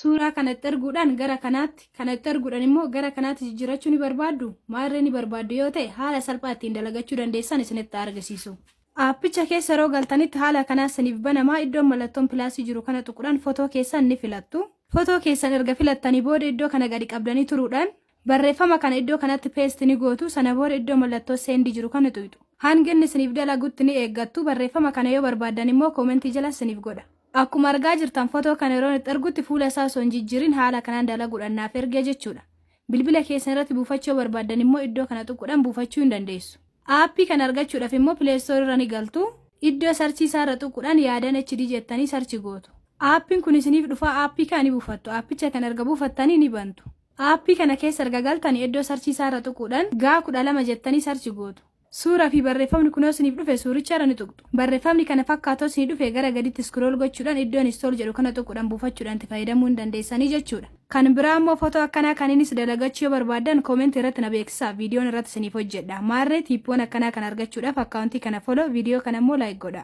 Suuraa kana itti erguudhaan gara kanaatti, kana itti erguudhaan immoo gara kanaatti jijjiirachuu ni barbaaddu? Maarree ni barbaaddu yoo ta'e, haala salphaa ittiin dalagachuu dandeessan isinitti argisiisu. Aappicha keessa yeroo galtanitti haala kanaa isiniif banamaa. Iddoon mallattoon pilaasii jiru kana tuquudhaan fotoo keessan ni filattu. Fotoo keessan erga filattanii booda, iddoo kana gadi qabdanii turuudhaan barreeffama kana iddoo kanatti paste ni gootu. Sana booda iddoo mallattoo send jiru kana tuqxu. Hanga inni isiniif dalagutti ni eeggattu. Barreeffama kana yoo barbaaddan immoo koomentii jala isiniif godha. Akkuma argaa jirtan, fotoo kana yeroo itti ergutti fuula isaa osoo hin jijjiirin haala kanaan dalaguudhaan naaf ergee jechuudha. Bilbila keessan irratti buufachuu yoo barbaaddan immoo iddoo kana tuquudhaan buufachuu hin dandeessu. Aappii kana argachuudhaaf immoo Play Store irra ni galtu. Iddoo search isaa irra tuquudhaan Yaadan HD jettanii search gootu. Aappiin kun isiniif dhufaa, aappii kana ni buufattu. Aappicha kana erga buufattanii ni bantu. Aappii kana keessa erga galtanii, iddoo search isaa irra tuquudhaan gaa 12 jettanii search gootu. Suuraa fi barreeffamni kunoo isiniif dhufe, suuricha irra ni tuqxu. Barreeffamni kana fakkaatoo isinii dhufe, gara gaditti scroll gochuudhaan iddoon install jedhu kana tuquudhaan buufachuudhaan itti fayyadamuu hin dandeessanii jechuudha. Kan biraa immoo footoo akkanaa kan innis dalagachuu yoo barbaaddan, koomentii irratti na beeksisaa, viidiyoon irratti isiniif hojjedha. Maarree tiippoon akkanaa kana argachuudhaaf akkaawuntii kana follow, viidiyoo kana immoo like godha.